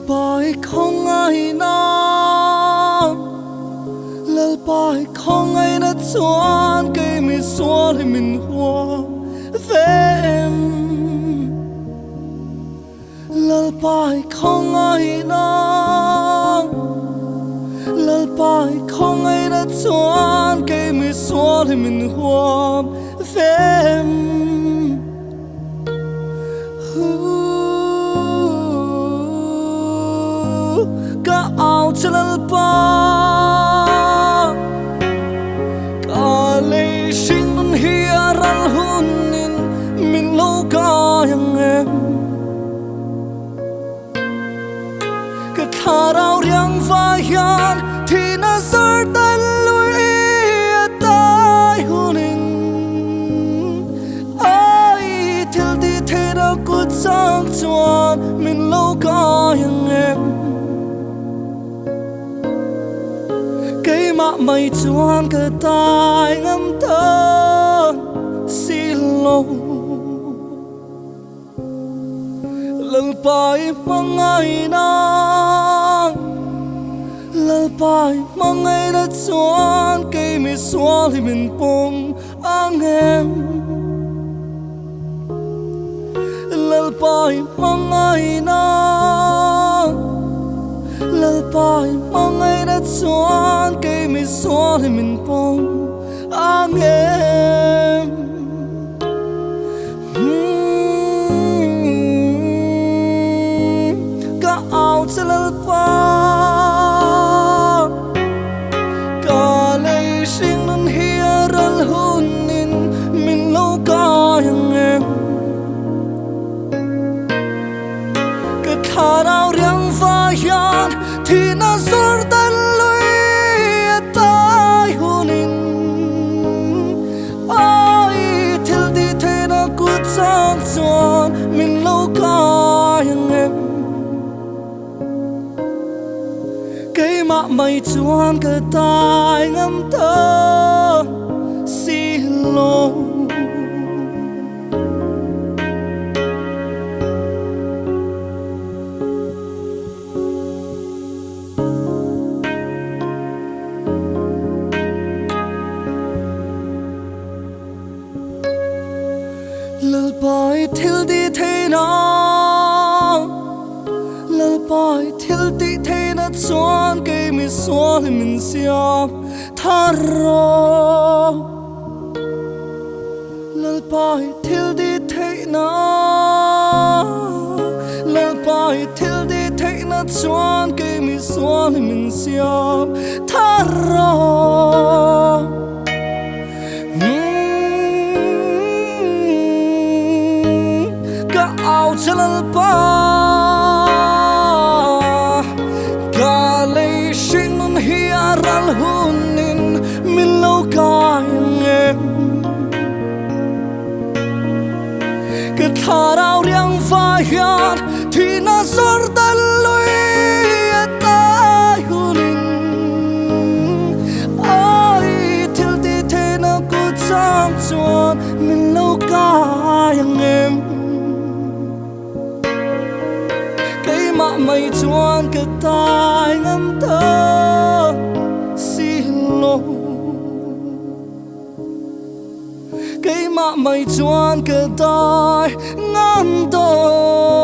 Lalpa i khawngaihna, Lalpa i khawngaihna chuan kei misual hi min huam ve em? Lalpa i khawngaihna, Lalpa i khawngaihna chuan kei misual hi min huam ve em? Ka au che Lalpa, ka lei hring nun hi a ral hunin min lo kai ang em? Ka thlarau riang vai hian thihna zar tan lui a tai hunin ai thil tih theihna kut chang chuan min lo kai ang em? Keimah mai chuan ka tai ngam ta si lo. Lalpa i hmangaihna, Lalpa i hmangaihna chuan kei misual hi min pawm ang em? Lalpa i hmangaihna, Lalpa i hmangaihna chuan kei misual hi min pawm ang em? Ka au che Lalpa, ka lei hring nun hi a ral hunin min lo kai ang em? Ka thlarau riang vai hian thihna Jordan lui a tai hunin. Ai thil tih theihna kut chang chuan min lo kai ang em? Keimah mai chuan ka tai ngam ta si lo. Lalpa i thil tih theihna, Lalpa i thil tih theihna chuan kei misual hi min siam thar rawh. Lalpa i thil tih theihna, Lalpa i thil tih theihna chuan kei misual hi min siam thar rawh. Ka au che Lalpa, ka lei hring nun hi a ral hunin min lo kai ang em? Ka thlarau riang vai hian thihna Jordan lui a tai hunin ai thil tih theihna kut chang chuan min lo kai ang em? Keimah mai chuan ka tai ngam ta si lo. Keimah mai chuan ka dai ngam dawn.